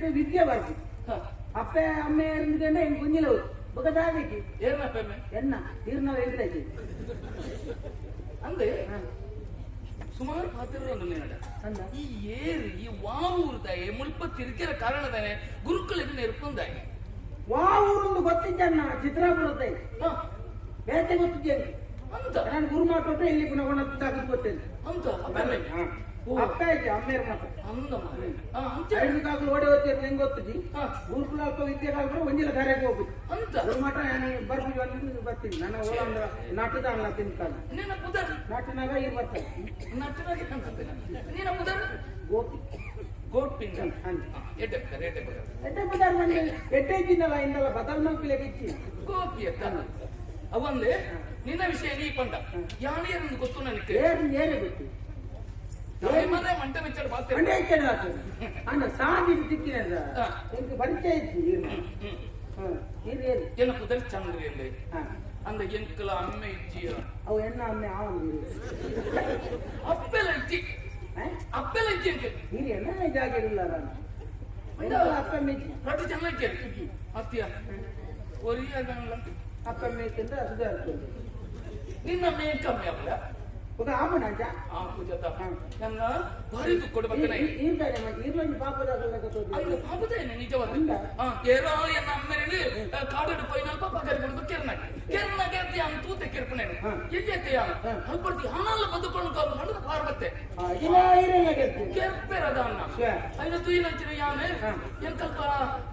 ವಿದ್ಯೆ ಬರ್ತಿ ಅಪ್ಪೆ ಅಮ್ಮೆ ಬೊಕ ದಾದಿಗೆ ಏರ್ನ ಅಪ್ಪೆಮ್ಮೆ ಎನ್ನ ಈರ್ನ ಎಂಟ್ರೈತಿ ಅಂದೆ ಸುಮಾರು ಪಾತ್ರ ನಿನ್ನಡ ಅಂದ ಈ ಏರು ಈ ವಾವೂರ್ದಾಯ ಮುಲ್ಪ ತಿರುಗಿರ ಕಾರಣದಾನೆ ಗುರುಕುಲಿಗೆ ನೆರ್ಪುಂದಾಯ ವಾ ಊರೊಂದು ಗೊತ್ತಿದ್ದಣ್ಣ ಚಿತ್ರಾಪುರದ ಹಾ, ಬೇತೆ ಗೊತ್ತಿದ್ದೇನೆ ಅಂತ ನಾನು ಗುರು ಮಾತಾಡ್ರೆ ಇಲ್ಲಿ ಪುನಃ ತಾಕತ್ ಗೊತ್ತೇನೆ ಅಂತ ಅಪ್ಪೆಮ್ಮೆ ಓ. ಅಪ್ಪ ಆಯ್ತು ಅಮ್ಮೇರ್ ಮಾತ್ರ ಅಂದ ಮಾರ್ರೆ. ಆ, ಅಂಚ ಐದು ಕಾಕಲು ಓಡಿ ಹೋಗ್ತೀರಿ ನಿಂಗೆ ಗೊತ್ತಿದ್ದಿ ಹಾ. ಗುರುಕುಲ ಅಲ್ಪ ವಿದ್ಯೆ ಕಾಲ್ಪುರ ಒಂದಿಲ್ಲ ಕಾರ್ಯಕ್ಕೆ ಹೋಗುದು ಅಂತ ಗುರು ಮಾಟ ನಾನು ಬರ್ಪುಜಿ ಒಂದು ಬರ್ತೀನಿ ನನ್ನ ಓಲ ಅಂದ್ರೆ ನಾಟದ ಅಲ್ಲ ತಿನ್ಕಾಲ ನಿನ್ನ ಪುದರ್ ನಾಟಿನಾಗ ಇಲ್ಲಿ ಬರ್ತಾರೆ ನಟನಾಗಿ ಕಾಣ್ತದೆ ನಿನ್ನ ಪುದರ್ ಗೋಪಿ ಗೋಪಿಂಗ ಅಂದ. ಎಡ್ಡೆ ಪುದರ್ ಎಡ್ಡೆ ಪುದರ್ ಎಡ್ಡೆ ಬದಾರ್ ಮಂದಿ ಎಡ್ಡೆ ಇದ್ದಿನಲ್ಲ ಇಂದಲ್ಲ ಬದಲ್ ಮಲ್ಪಿಲೆ ಗಿಚ್ಚಿ ಗೋಪಿ ಅತ್ತ ಅವಂದೆ ನಿನ್ನ ವಿಷಯ ನೀ ಪಂಡ ಯಾನೇನು ಗೊತ್ತು ನನಗೆ ಏರ್ ಏನೇ ಗೊತ್ತು ಮನೆ ಮಂಟೆ ಮೆಚ್ಚಡ ಬಾತೆ ಮಂಡೆ ಹೆಚ್ಚಳ ಆಗ್ತದೆ ಅಂಡ ಸಾದಿ ತಿಕ್ಕಿನ ಹಾ. എനിക്ക് ಪರಿಚಯ ಇತ್ತು ಈರ್ನ ಹಾ ಈರ್ ಏನು ಎನ್ನ ಪುದರ್ ಚಂದ್ರಿ ಅಂದೆ ಹಾ ಅಂದ ಎಂಕಲ ಅಮ್ಮೆ ಇಜ್ಜಿಯ ಅವು ಎಣ್ಣ ಅಮ್ಮೆ ಆವಂದು ಅಪ್ಪೆಲ ಇಜ್ಜಿ ಅಪ್ಪೆಲ ಇಜ್ಜಿ ಅಂಕೆ ನೀರು ಎಣ್ಣ ಜಾಗ ಇಲ್ಲ ನಾನು ಅಪ್ಪ ಮೇಜಿ ರೊಟ್ಟಿ ಚೆನ್ನಾಗಿ ಕೇಳಿ ಅತ್ತಿಯ ಒರಿಯದಲ್ಲ ಅಪ್ಪ ಮೇಕಿಂದ ಸುಧಾರಿಸ್ತದೆ ನಿನ್ನ ಮೇ ಕಮ್ಮಿ ಅಲ್ಲ ఒక ಆಪಣ ಅಂಚ ಆ ಪೂಜಾತ ನನ್ನ ಭಾರಿ ದುಃಖ ಬರ್ತನೆ ಈರ್ದಾನೆ ಮತ್ತೆ ಈರ್ಲೊಂಜಿ ಪಾಪದ ಅಂದ ಪಾಪದೇನೆ ನಿಜವಾದ ಅಂದ. ಏರೋ ಎನ್ನ ಅಮ್ಮೆರೆಡು ಕಾಡಡು ಪೈನಲ್ಪ ಪಗರಿ ಬಿಡುದು ಕೆರ್ನ ಕೆರ್ನ ಗೆದ್ದೆ ಅನ್ ತೂತೆ ಕೆರ್ಪನೇನು ಹಾ. ಎಲ್ಲಿ ಎತ್ತೆಯ ಹಾ. ಅಲ್ಪಡ್ತಿ ಹಣಲ್ಲ ಬದುಕೊಂಡು ಕಾಲು ಮಣ್ಣದ ಪಾರ್ವತ್ತೆ ಇಲ್ಲ ಈರೆಲ್ಲ ಗೆಲ್ತೀನಿ ಕೆರ್ಪೆರದ ಅನ್ನ ಶ್ಯೆ. ಐನ ತೂಯಿನಂಚಿನ ಯಾನೆ ಹಾ. ಎಂಕಲ್ಪ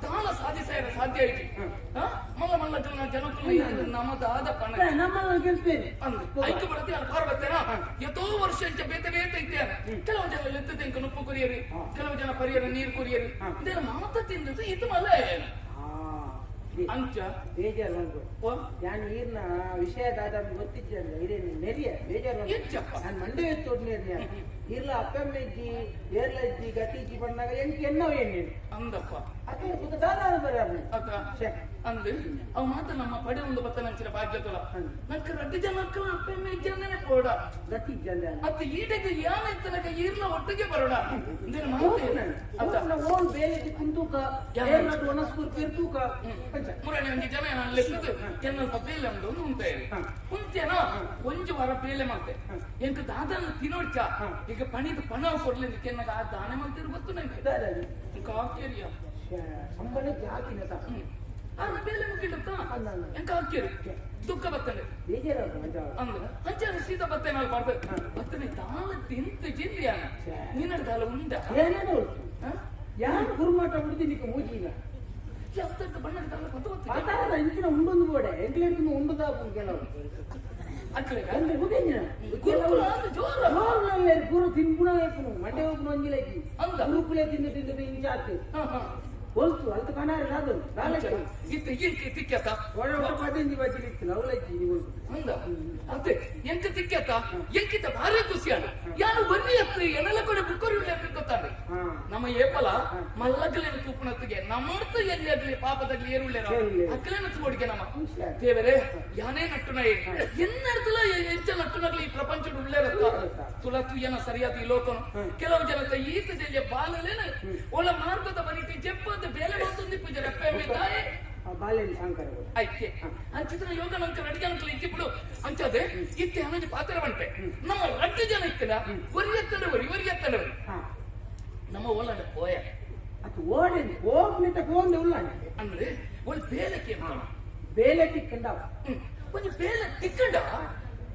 ದಾನ ಸಾಧಿಸಾಯರ ಸಾಧ್ಯ ಐತಿ ಹಾ. ಹಾ? ಮಲ್ಲ ಮಲ್ಲ ಜನ ಜನಕ್ಕೂ ನಮ್ಮದಾದ ಪಣ ನಮ್ಮನ್ನ ಗೆಲ್ತೇನೆ ಅಂದು ಐಕ್ಯ ಬಡತಿ ಅಲ್ಲ ಪಾರ್ವತ್ತೇನ ಎತೋ ವರ್ಷ ಇಂಚ ಬೇತೆ ಬೇತೆ ಇದ್ದೇನೆ ಕೆಲವು ಜನ ಲೆತ್ತದ ಇಂಕ ನುಪ್ಪು ಕುರಿಯರಿ ಹಾ. ಕೆಲವು ಜನ ಪರಿಯರ ನೀರು ಕುರಿಯರಿ ಹಾ. ಇದೇನು ಮಾತ ತಿಂದದ್ದು ಇದು ಮಲ್ಲ ಏನು ಅಂಚ ಬೇಜಾರು ಬಂತು ಓ, ನಾನು ಈರ್ನ ವಿಷಯ ದಾದ ಗೊತ್ತಿದ್ದೆ ಅಂದ್ರೆ ಇರೇನು ನೆರಿಯ ಬೇಜಾರು ಬಂತು. ಎಂಚಪ್ಪ? ನಾನು ಮಂಡೆ ಎತ್ತು ಇರ್ಲ ಅಪ್ಪಮ್ಮ ಇಜ್ಜಿ ಏರ್ಲ ಇಜ್ಜಿ ಗತಿ ಇಜ್ಜಿ ಬಂದಾಗ ಎಂಕ್ ಎನ್ನವ ಎಣ್ಣೆ ಅಂದಪ್ಪ ಅದೇ ಬುಕ್ಕ ದಾದ ಬರ ಅತ್ತ ಅಂದು ಅವ ಮಾತ ನಮ್ಮ ಪಡೆ ಒಂದು ಬತ್ತ ನಂಚಿನ ಭಾಗ್ಯ ತೊಲ ಹ್ಮ್. ನಂಗೆ ರಡ್ಡು ಜನ ಅಪ್ಪಮ್ಮ ಇಜ್ಜಿ ಅಂದೇನೆ ಪೋಡ ಗತಿ ಇಜ್ಜಿ ಅಂದ್ರೆ ಅತ್ತ ಈಡೆಗೆ ಯಾನ ಇತ್ತನಕ ಈರ್ಲ ಒಟ್ಟಿಗೆ ಬರೋಣ ಇದೇನು ಮಾತು ಅತ್ತ ಓಲ್ ಬೇಲೆ ಕುಂತೂಕ ಯಾರು? ಏರ್ಲಟ್ಟು ಒಣಸ್ಕೂರ್ ಪಿರ್ತೂಕ ಅಂಚ ಮುರಣಿ ಒಂಜಿ ಜನ ಲೆಕ್ಕದು ಕೆನ್ನಲ್ಪ ಬೇಲೆ ಉಂಟು ಒಂದು ಉಂತ ಹೇಳಿ ಹಾ. ಉಂತೇನ ಒಂಜಿ ವಾರ ಬೇಲೆ ಮಾಡ್ತೆ ಹಾ. ಎಂಕ ದಾದನ ತಿನ್ನೋಡ್ಚ ಹಾ. ಈಗ ಪಣಿದ ಪಣ ಕೊಡ್ಲಿ ಕೆನ್ನಾಗ ಆ ದಾನೆ ಮಂತಿರು ಗೊತ್ತು ನಂಗೆ ದಾದ ಎಂಕ ಹಾಕೇರಿಯ ಸಂಬಳ ಜಾತಿನ ತಾ ಅರ್ನ ಬೇಲೆ ಮುಗಿಲತ್ತ ಅಲ್ಲ, ಅಲ್ಲ. ಎಂಕ ಹಾಕೇರಿ ದುಃಖ ಬತ್ತನೆ ಬೇಜಾರಾಗ ಮಜಾ ಅಂದ್ರ ಅಂಚೆ ಸೀದಾ ಬತ್ತೇನೆ ಅಲ್ಲಿ ಬಾರ್ದು ಹಾ. ಬತ್ತನೆ ತಾಳ ತಿಂತ ಜಿಲ್ಲಿಯಾನ ಛೇ. ನಿನ್ನಡ ದಾಲ ಉಂಡ ಏನೇನು ಉಂಟು ಹಾ? ಯಾರು ಗುರುಮಾಟ ಉಡ್ದಿನಿಕ್ಕೆ ಮೂಜಿಗ ಎತ್ತದ ಬಣ್ಣದ ದಾಲ ಗೊತ್ತು ಗೊತ್ತು ಪಾತಾರದ ಇಂಚಿನ ಉಂಡೊಂದು ಬೋಡೆ ಎಂಕ್ಲೇಟಿನ ಉಂಡುದಾಪು ಕೆಲವು ಅಕ್ಲೆಗ ಅಂದ್ರೆ ಉದೇಂಜಿನ ಗುರುಕುಲ ಅಂದ್ರೆ ಜೋರ ಜೋರ್ನಲ್ಲೇ ಗುರು ತಿನ್ಪುಣ ವೇಪುನು ಮಂಡೆ ಹೋಗ್ನು ಒಂಜಿಲಕ್ಕಿ ಅಂದ. ಗುರುಕುಲೆ ತಿಂದು ತಿಂದು ಇಂಚಾತು ಹಾ ಹಾ ಹೊಲ್ತು ಅಲ್ತ ಕಣಾರೆ ದಾದು ದಾಲಕ್ಕೆ ಇತ್ತ ಇಂಕ ತಿಕ್ಕತ್ತ ಒಳ ಒಳ ಪದಿಂಜಿ ಬಚ್ಚಿಲಿತ್ತು ಅವಲಕ್ಕಿ ನೀವು ಅಂದ ಅದೇ ಎಂಕ ತಿಕ್ಕತ್ತ ಎಂಕಿತ ಭಾರಿ ಖುಷಿಯಾನ ಯಾನು ಬರ್ರಿ ಅತ್ತ ಎನೆಲ್ಲ ಕೊಡೆ ಬುಕ್ಕರಿ ಗೊತ್ತಾನೆ ಹಾ ನಮ್ಮ ಏಪಲ ಮಲ್ಲಗಲೇನು ತೂಪುನತ್ತಿಗೆ ನಮ್ಮರ್ತ ಎಲ್ಲಿ ಆಗಲಿ ಪಾಪದಾಗ್ಲಿ ಏರುಳ್ಳೇರ ಏರುಳ್ಳೆ. ಅಕ್ಕಲೇನು ತೋಡಿಗೆ ನಮ್ಮ ಹುಷಾರ್. ದೇವರೇ ಯಾನೇ ನಟ್ಟುನೈ ಎನ್ನಡ್ತಲ ಎಂಚ ನಟ್ಟುನಗ್ಲಿ ಈ ಪ್ರಪಂಚದ ಉಳ್ಳೇರತ್ತ ಉಳ್ಳೇರತ್ತ. ತುಲ ತುಯ್ಯನ ಸರಿಯಾದ ಈ ಲೋಕನು ಕೆಲವು ಜನತ ಈತ ಜಲ್ಯ ಬಾಲಲೇನ ಒಳ ಮಾರ್ಗದ ಬರೀತಿ ಜೆಪ್ಪದ ಬೇಲೆ ಬಂತೊಂದಿ ಪೂಜೆ ರೆಪ್ಪೆ ತಾಯಿ ಆ ಬಾಲ್ಯನ ಸಾಂಕರ ಐಕೆ ಅಂಚಿನ ಯೋಗ ನಂಕ ರಡ್ಡು ಜನಕ್ಕಲು ಇತ್ತಿಬಿಡು ಅಂಚಾದೆ ಇತ್ತೆ ಹನಂಜಿ ಪಾತ್ರ ಬಂಟೆ ನಮ್ಮ ರಡ್ಡು ಜನ ಇತ್ತಿನ ಒರಿ ಎತ್ತಡವರಿ ಒರಿ ಎತ್ತಡವರಿ ಹಾ ನಮ್ಮ ಓಲಾಂಡ ಪೋಯ ಅದು ಓಡಿ ಹೋಗ್ನಿತ ಕೋಂದೆ ಉಳ್ಳಾನೆ ಅಂದ್ರೆ ಒಂದು ಬೇಲಕ್ಕೆ ಅಂತ ಬೇಲೆ ತಿಕ್ಕಂಡ ಒಂಜಿ ಬೇಲೆ ತಿಕ್ಕಂಡ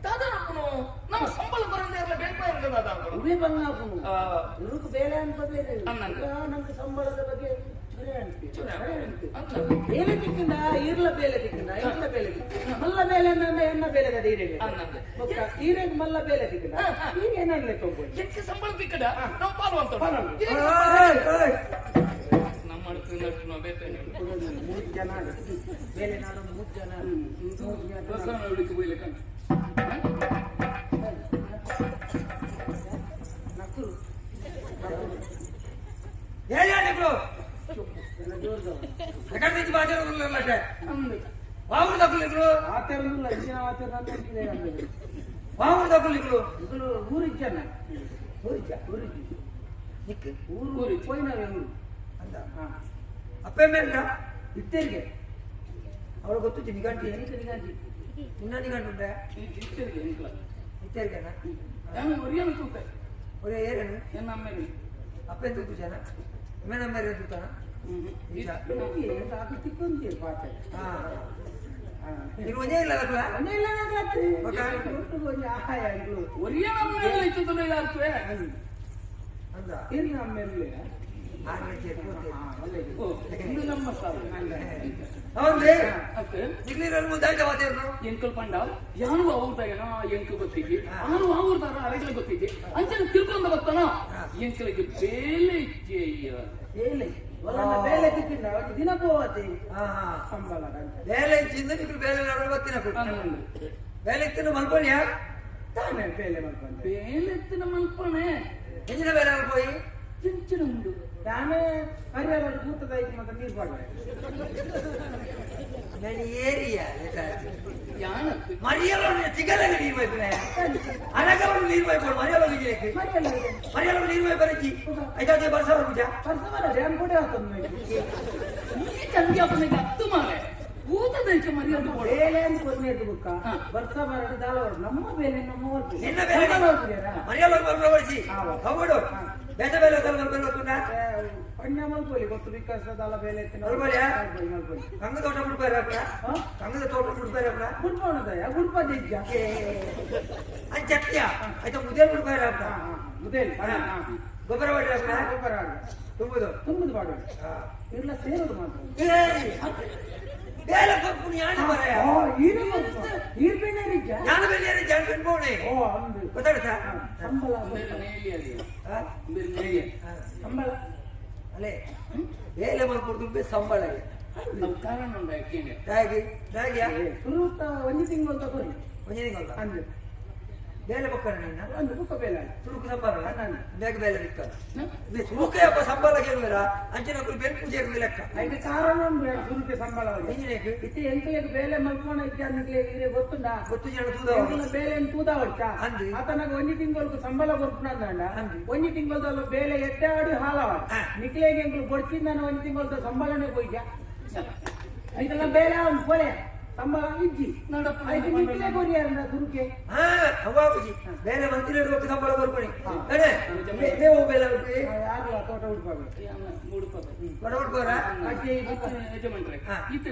ದಾದಾನಪ್ಪನು ನಮ್ಮ ಸಂಬಳ ಬರಂದೇ ಇರಲ್ಲ ಬೇಲ್ಪ ಇರಲ್ಲ ದಾದಾನಪ್ಪನು ಉವೆ ಬಂಗಾಪುನು ಆ, ಇವ್ರಿಗೆ ಬೇಲೆ ಅನ್ಪದೇ ಅನ್ನಂದು. ನಮ್ಗೆ ಸಂಬಳದ ಬಗ್ಗೆ ಚುರೆ ಅನ್ಪಿ ಚುರೆ ಚುರೆ ಅನ್ಪಿ. ಅಂತ ಬೇಲೆ ತಿಕ್ಕಂಡ ಇರ್ಲ ಬೇಲೆ ತಿಕ್ಕಂಡ ಇರ್ಲ ಬೇಲೆ ತಿಕ್ಕಂಡ ಮಲ್ಲ ಬೇಲೆ ಅಂದ್ರೆ ಎನ್ನ ಬೇಲೆ ಅದ ಈರೆಗೆ ಅನ್ನಂದು. ಬೊಕ್ಕ ಈರೆಗೆ ಮಲ್ಲ ಬೇಲೆ ತಿಕ್ಕಂಡ ಹಾ, ಹಾ. ಈಗ ಏನನ್ಲೆ ತೊಗೊಂಡು ಎಕ್ಕೆ ಸಂಬಳ ತಿಕ್ಕಡ ನಾವು ಪಾಲು ಅಂತ ಪಾಲು. ನಮ್ಮ അടുത്ത് ನಟ್ಟು ನಾವು ಬೇತೆ ಮೂರು ಜನ ಬೇಲೆ ನಾಡು ಮೂರು ಜನ ಮೂರು ಜನ ನಕ್ಕರು ఏయండి ఇప్పుడు ಎಲ್ಲ ಜೋರ್ದವ ఎక్కడి నుంచి బాధ్యత వాముడు దక్కులు ఇప్పుడు ಆತರಲ್ಲ ಇಂಚಿನ ಆತರ ಅಂತ వాముడు దక్కులు ఇప్పుడు ಇಗಳು ಊರಿಜ್ಜನ ఊరిచ్చా ಊರಿಜ್ಜಿ నీకు ಊರು ಊರಿಜ್ಜಿ. ಪೋಯಿನವೆ ಊರು అందా ಹಾ అప్పేమేంద్రా ಇತ್ತರಿಗೆ ಅವಳು ಗೊತ್ತು ನಿಗಂಟಿ. ಎಂತ ನಿಗಂಟಿ? ನಿನ್ನ ನಿಗಂಟುಂಟ? ಇತ್ತರಿಗೆ ಎಂಕ್ಲ. ಇತ್ತರಿಗೆನ? ನಾನು ಒರಿಯನು ತೂತೆ. ಒರೇ ಏರನು? ಎನ್ನ ಅಮ್ಮೆಗೆ. ಅಪ್ಪೆನ್ ತೂತು ಜನ ಮೇನ ಮೇರೆ ತೂತಾನ? ನಿಜ. ತಿಕ್ಕೊಂತೀರಿ ಪಾತೆ. ಹಾ, ನೀನು ಒಂದೇ ಇಲ್ಲ ಅಲ್ಲ? ಒಂದೇ ಇಲ್ಲ. ಬೊಕ್ಕ? ಆಹಾಯ ಇಂಗ್ಲು. ಒರಿಯನ ಅಮ್ಮೆಗೆ ಇತ್ತದಲ್ಲ ಯಾರ್ತುವೆ? ಅಂದ. ಇರ್ನ ಅಮ್ಮೆರ್ಲೆ. ಆರು ಗೊತ್ತೇ. ಓ, ಇದು ನಮ್ಮ ಸಾಲು. ಹೌದೇ. ಅತ್ತೆ. ನಿಗ್ಲಿರಲ್ಲಿ ಮುಂದೆ ಆಯ್ತಾ ಮಾತೇನು? ಎಂಕಲ್ ಪಂಡ ಯಾನು ಅವ್ರದಾಗನ ಎಂಕು ಗೊತ್ತಿದ್ದಿ, ಆನು ಅವ್ರದಾರ ಅರೆಗಳ ಗೊತ್ತಿದ್ದಿ. ಅಂಚನೆ ತಿಳ್ಕೊಂಡ ಬತ್ತನ ಎಂಕಲಿಗೆ ಬೇಲೆ ಇಜ್ಜೆಯ್ಯ. ಬೇಲೆ ಒಲನ ಬೇಲೆ ತಿಕ್ಕಿಂದ ಒಂಜಿ ದಿನ ಪೋವತಿ. ಹಾ ಹಾ. ಸಂಬಳ ಗಂಟೆ. ಬೇಲೆ ಇಚ್ಚಿಂದ ನಿಗ್ಲು ಬೇಲೆ ನಡುವೆ ಬತ್ತಿನ ಅಂದು. ಬೇಲೆ ಇತ್ತಿನ ಮಲ್ಪೋಣಿಯಾ? ತಾನೇ ಬೇಲೆ ಮಲ್ಪಂದೆ. ಬೇಲೆ ಎತ್ತಿನ ಮಲ್ಪಣೆ. ಎಂಜಿನ ಬೇಲೆ ಮಲ್ಪೋಯಿ? ಚಿಂಚಿನ ಉಂಡು. ತಾನೇ ಪರಿಹಾರ ಭೂತದಾಯ್ತು ಮತ್ತೆ ನೀರು ಪಾಡ್ವೆ. ನಾನು ಏರಿಯಾ. ಯಾನತ್ತು. ಮರಿಯಲ್ಲ, ಚಿಕನ್ ನೀರು ಪೈಪುನೆ ಅನಗವರು ನೀರು ಪೈಪೋಡು ಮರಿಯಲ್ಲ. ಮರಿಯಲ್ಲ. ಮರಿಯಲ್ಲ ನೀರು ಪೈಪರಜ್ಜಿ ಆಯ್ತಾ? ಬರ್ಸ ಪೂಜಾ. ಪರ್ಸವರ ಡ್ಯಾಮ್ ಕೂಡ ಆತಂದು. ಈ ಚಂಗಿ ಅಪ್ಪನಿಗೆ ಹತ್ತು ಮಾರೆ ಭೂತದಂಚ ಮರ್ಯಾದೆ ಕೊಡು. ಬೇಲೆ ಅಂತ ಕೊನ್ನೇದು ಬುಕ್ಕ. ಹಾ. ವರ್ಷ ಬರಡು ದಾಳವರು ನಮ್ಮ ಬೇಲೆ ನಮ್ಮ ಹೊರ್ಪು. ನಿನ್ನ ಬೇಲೆ. ನಮ್ಮ ಹೊರ್ಪುಗೆರಾ? ಮರಿಯಲ್ಲ ಮಲ್ಪಡಿಸಿ. ಹಾ. ಹೌದು, ಬೇಸ ಬೇಲೆ ಮಲ್ಪೆ. ಪಣ್ಯ ಮಲ್ಪೊಲಿ ಗೊತ್ತು ವಿಕಾಸದಲ್ಲ ಬೇಲೆ ಎತ್ತಿನ. ಮಲ್ಪೊಲಿಯಾ? ಮಲ್ಪೊಲಿ ಮಲ್ಪೊಲಿ. ಕಂಗದ ತೋಟ ಬಿಡ್ಪಾರ ಅಪ್ಪಣ? ಹಾ? ಕಂಗದ ತೋಟ ಬಿಡ್ಪಾರ ಅಪ್ಪಣ? ಗುಡ್ಪೋಣದಯ ಗುಡ್ಪದ ಇಜ್ಜ. ಅಂಚತ್ಯ ಆಯ್ತಾ? ಮುದೇಲ್ ಬಿಡ್ಪಾರ ಅಪ್ಪಣ? ಮುದೇಲ್. ಹಾ. ಗೊಬ್ಬರ ಮಾಡ್ರಿ ಅಪ್ಪಣ? ಗೊಬ್ಬರ ಆಡು. ತುಂಬುದು. ತುಂಬುದು ಪಾಡು. ಹಾ. ಇರ್ಲ ಸೇರೋದು ಮಾತ್ರ. ಬೇಲೆ ಕೊಪ್ಪು ಯಾಣ ಮರೆಯ. ಓ, ಈರು ಈರ್ ಬೇನೆ ಇಜ್ಜ. ಜ್ಞಾನ ಬೇಲೆ ಜಾನ್ ಬೆನ್ಬೋಣೆ. ಓ ಅಂದು. ಗೊತ್ತಾಡ್ತಾ? ಸಂಬಳ. ಬೇರೆ ನೇಲಿ ಅಲ್ಲಿ. ಹಾ? ಬೇರೆ ನೇಲಿ. ಹಾ. ಸಂಬಳ. ಅಲ್ಲೇ ಬೇಲೆ ಮಲ್ಪುರ್ದು ಸಂಬಳ. ನಾವು ಕಾರಣ ಉಂಡ ಕೇಳಿ. ಹೇಗೆ ಹೇಗೆ? ಸುರುತ ಒಂಜಿ ತಿಂಗಳು ತಗೊಳ್ಳಿ. ಒಂಜಿ ತಿಂಗಳು. ಅಂದು. ಬೇಲೆ ಬೊಕ್ಕಣ ನಿನ್ನ. ಒಂದು ಬುಕ್ಕ ಬೇಲೆ. ಸುರುಕು ಸಂಬಳ ಬೇಗ ಬೇಲೆ ಬಿಕ್ಕ. ಹ? ಸುರುಕೆ ಅಪ್ಪ ಸಂಬಳ ಕೇಳುವರ ಅಂಚಿನ ಬೆಲ್ ಪೂಜೆ ಇರುವುದು ಲೆಕ್ಕ. ಐದು ಕಾರಣ ಉಂಟು ಸುರುಕೆ ಸಂಬಳ. ಎಂಜಿನೇಕ್? ಇತ್ತೆ ಎಂಕ್ಲೆಗ್ ಬೇಲೆ ಮಲ್ಪೋಣ ಇಜ್ಜ ನಿಕ್ಲೆಗ್ ಇರೆ ಗೊತ್ತುಂಡಾ? ಗೊತ್ತು ಜನ ತೂದ. ಎಂಕ್ಲ ಬೇಲೆ ತೂದಾವಡ್ಚ. ಅಂದು. ಆತನಾಗ ಒಂಜಿ ತಿಂಗಳಿಗೆ ಸಂಬಳ ಕೊರ್ಪುನಂದಾಂಡ ಅಂದು. ಒಂಜಿ ತಿಂಗಳದಲ್ಲ ಬೇಲೆ ಎಡ್ಡೆ ಆಡಿ ಹಾಲವ. ಹಾ. ನಿಕ್ಲೆಗ್ ಎಂಕ್ಲು ಬೊಡ್ಚಿಂದಾನ ಒಂಜಿ ತಿಂಗಳದ ಸಂಬಳನೇ ಪೋಯ್ಜ. ಐತೆಲ್ಲ ಬೇಲೆ ಅವ್ನು ಪೊಲೆ ಸಂಬಳ ಇಜ್ಜಿ. ನೋಡಪ್ಪ. ಐದು ನಿಕ್ಲೆ ಕೊರಿಯಾರಂಡ ಸುರುಕೆ. ಹಾ, ಅವ್ವ ಬೇಲೆ ಮಂತಿನ ಬೊಕ್ಕ ಸಂಬಳ ಕೊರ್ಪಣಿ ಅಡೆ ಬೇವು ಬೇಲೆ ಉಂಟು. ಯಾರು ತೋಟ ಉಡ್ಪಾಗ? ಬಡ ಉಡ್ಬೋರ. ಅಜ್ಜಿ. ಯಜಮಾನ್ರೆ, ಹಾ. ಈತ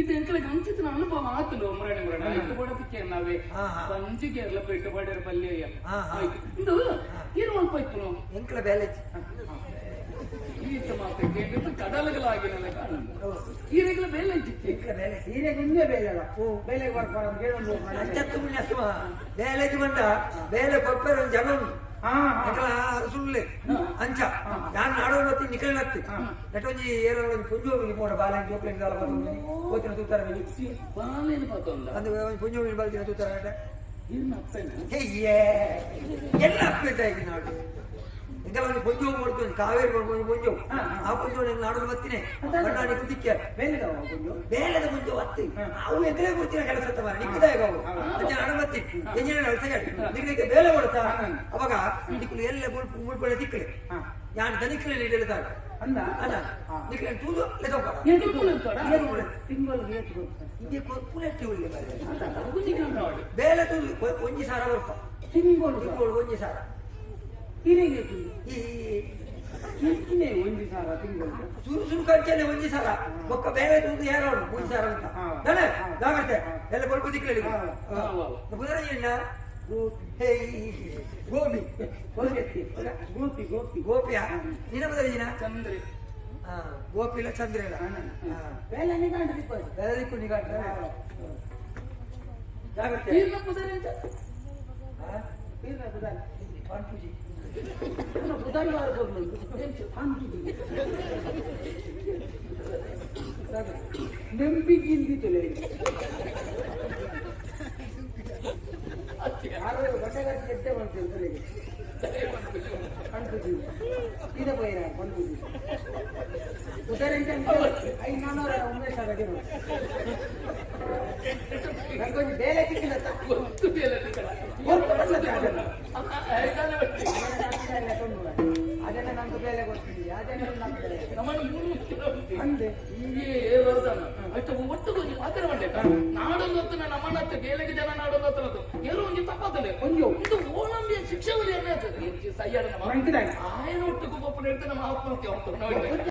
ಈತ ಎಂಕಲಿಗೆ ಅಂಚಿತ್ತಿನ ಅನುಭವ ಆತುಂಡು ಒಮ್ಮರಣೆ ಮರಣ ಇಟ್ಟು ಬಡದಕ್ಕೆ ನಾವೇ ಹಾ, ಹಾ. ಸಂಜಿಗೆ ಎಲ್ಲ ಪೆಟ್ಟು ಪಡೆರ ಪಲ್ಯ. ಹಾ, ಹಾ. ಆಯ್ತು, ಇಂದು ಏನು ಮಲ್ಪ ಇತ್ತು? ಎಂಕ್ಲ ಬೇಲೆ. ಈತ ಮಾತ ಕೇಳಿದ್ದು ಕಡಲಗಳಾಗಿ ನನಗೆ ಕಾಣುದು. ಈ ರೆಗ್ಲ ಬೇಲೆ ಇಜ್ಜಿತ್ತು. ಎಂಕ್ಲ ಬೇಲೆ. ಸೀರೆ ಗುಂಜೆ ಬೇಲೆ ಬೇಲೆಗೆ ಬರ್ಪಾರ ಅಂತ ಕೇಳೊಂದು. ಅಂಚತ್ತು ಪುಣ್ಯಸ್ಮ ಬೇಲೆ ಬಂದ ಬೇಲೆ ಕೊರ್ಪೇರ ಒಂಜಿ ಜನ ಉಂಡು. ಹಾ ಹಾ. ಎಂಕಲ ಅರಸುಳ್ಳೆ ಅಂಚ ಯಾನ್ ನಾಡೋ ನತ್ತಿ ನಿಕಲ್ ನತ್ತಿ ನೆಟೊಂಜಿ ಏರೋ ಒಂಜಿ ಪುಂಜೋವಿಗೆ ಪೋಡ ಬಾಲೆ ಜೋಕ್ಲೆನ್ ದಾಲ ಬತ್ತೊಂದು ಹೋತಿನ ತೂತಾರ ಮೇಲೆ. ಬಾಲೇನು ಪಾತೊಂದ? ಅಂದು ಒಂಜಿ ಪುಂಜೋವಿನ ಬಾಲ್ತಿನ ತೂತಾರ ನೆಟ. ಇರ್ನ ಅಪ್ಪೆನ? ಹೇಯ್ಯೇ, ಎಲ್ಲ ಅಪ್ಪೇತ ಈಗ ನಾಡು ಎಂಕಲ ಒಂಜಿ ಪುಂಜೋ ಕೊಡ್ತು ಕಾವೇರಿ ಕೊಡ್ತು ಒಂಜಿ ಪುಂಜೋ. ಆ ಪುಂಜೋ ನಾಡೋದು ಬತ್ತಿನೇ ಬಣ್ಣ ನಿಕ್ಕು ತಿಕ್ಕ. ಬೇಲೆದವ ಗುಂಜು? ಬೇಲೆದ ಮುಂಚೆ ಒತ್ತಿ ಅವು ಎಂಕಲೇ ಕೊಡ್ತೀನ ಕೆಲಸ ಮಾರ ನಿಕ್ಕದಾಗ ಅವು ಅಂಚ ನಾಡು ಬತ್ತಿ ಎಂಜಿನಿಯರ್ ಅಳಸಗಾಡಿ ನಿಕ್ಕಲಿಕ್ಕೆ ಬೇಲೆ ಕೊಡ್ತಾ ಅವಾಗ ನಿಕ್ಕಲು ಎಲ್ಲ ಮುಳ್ಪು ಮುಳ್ಪಳೆ ತಿಕ್ಕಲೆ. ಹಾ. ಯಾನ್ ದನಿಕ್ಕಲೆ ಹೇಳ್ತಾರೆ. ಅಂದ. ಅಲ್ಲ, ನಿಕ್ಕಲೆ ತೂದು ಲೆಕ್ಕ. ಎಂಕಲ್ ಪುನರ್ತೋಡ. ತಿಂಗಳಿಗೆ ಏತ್ ಗೊತ್ತ? ಇಂಗೆ ಕೊರ್ಪುನೆಟ್ಟಿ ಉಳ್ಳೆ ಮಾರ್ರೆ. ಗುಂಜಿ ಕಂಡವಾಡು. ಬೇಲೆ ತೂದು ಒಂಜಿ ಸಾರ ಬರ್ಪ. ತಿಂಗಳು? ತಿಂಗಳು ಒಂಜಿ ಸಾರ. ಹಿರಿಗೆ. ಈ ಇಂಚಿನೇ ಒಂಜಿ ಸಾವಿರ ತಿಂಗಳು? ಸುರು ಸುರು ಖರ್ಚನೆ ಒಂಜಿ ಸಾರ ಬೊಕ್ಕ ಬೇರೆ ತೂದು ಯಾರು ಒಂಜಿ ಸಾರ ಅಂತ. ಹಾ. ತಾನೆ? ಹಾ. ಜಾಗ್ರತೆ ಎಲ್ಲ ಕೊಡ್ಪು ದಿಕ್ಕಲಿ. ಹಾ. ಹಾ. ಬುಧರಾಜಣ್ಣ ಹೇ ಗೋಪಿ. ಗೋಪಿ ಗೋಪಿ ಗೋಪಿ. ಗೋಪಿಯ ನಿನ್ನ ಬುಧರಾಜಿನ? ಚಂದ್ರೆ. ಹಾ, ಗೋಪಿ ಇಲ್ಲ, ಚಂದ್ರ ಇಲ್ಲ. ಹಾ. ಬೇಲೆ ನಿಗಾಂಡು ದಿಕ್ಕೋದು. ಬೇರೆ ದಿಕ್ಕು ನಿಗಾಂಟ ಜಾಗ್ರತೆ. ಇರ್ನ ಪುದರೆಂಚ? ಹಾ? ಬೀರ್ನ ಬುಧಾರ. ಪನ್ಪುಜಿ. ಬುಧಾರಿ ವಾರ ಕೊರ್ಲು ಪನ್ಪುಜಿ. ನಂಬಿಕೆ ಯಾರು ಬಟ್ಟೆಗಾಸಿ ಎಟ್ಟೆ ಮಾಡ್ತೀವಿ ತಲೆಗೆ ಪನ್ಪುಜಿ ಸೀದಾ ಪೋಯಿರ ಪನ್ಪುಜಿ ಉದರೆಂಟೆ 500 ಉಮೇಶ್ ಅಡಿಗೆ ನಂಗೊಂಜಿ ಬೇಲೆ ತಿಕ್ಕಿಲ್ಲ. ಗೊತ್ತು ಬೇಲೆ ತಿಕ್ಕಡ. ಅದನ್ನ ನಂಗೆ ಬೇಲೆ ಗೊತ್ತಿಲ್ಲ, ಅದನ್ನ ನಂಗೆ ಬೇಲೆ. ನಮ್ಮನ್ನು ಮೂರು ಅಂದೆ. ಹಿಂಗೆ ಏರೋದನ್ನ ಅಷ್ಟು ಒಟ್ಟು ಗೊಂಜಿ ಪಾತ್ರ. ಪಾತ್ರ ಬಂಡೆ ನಾಡೊಂದು ಹೊತ್ತನ ನಮ್ಮನತ್ತೆ ಬೇಲೆಗೆ ಜನ ನಾಡೊಂದು ಹೊತ್ತನದ್ದು ಎಲ್ಲೋ ಒಂಜಿ ತಪ್ಪಾತಲೆ ಒಂಜಿ ಇದು ಓಣಂಬಿಯ ಶಿಕ್ಷೆ ಸಯ್ಯಾಡ ಮಂಕಿದಾಯ್. ಆಯನ ಒಟ್ಟಿಗೆ ಒಪ್ಪನ ಹೇಳ್ತಾನೆ ನಮ್ಮ ಆತ್ಮಹತ್ಯೆ ಹೊತ್ತು ನೋಡಿ.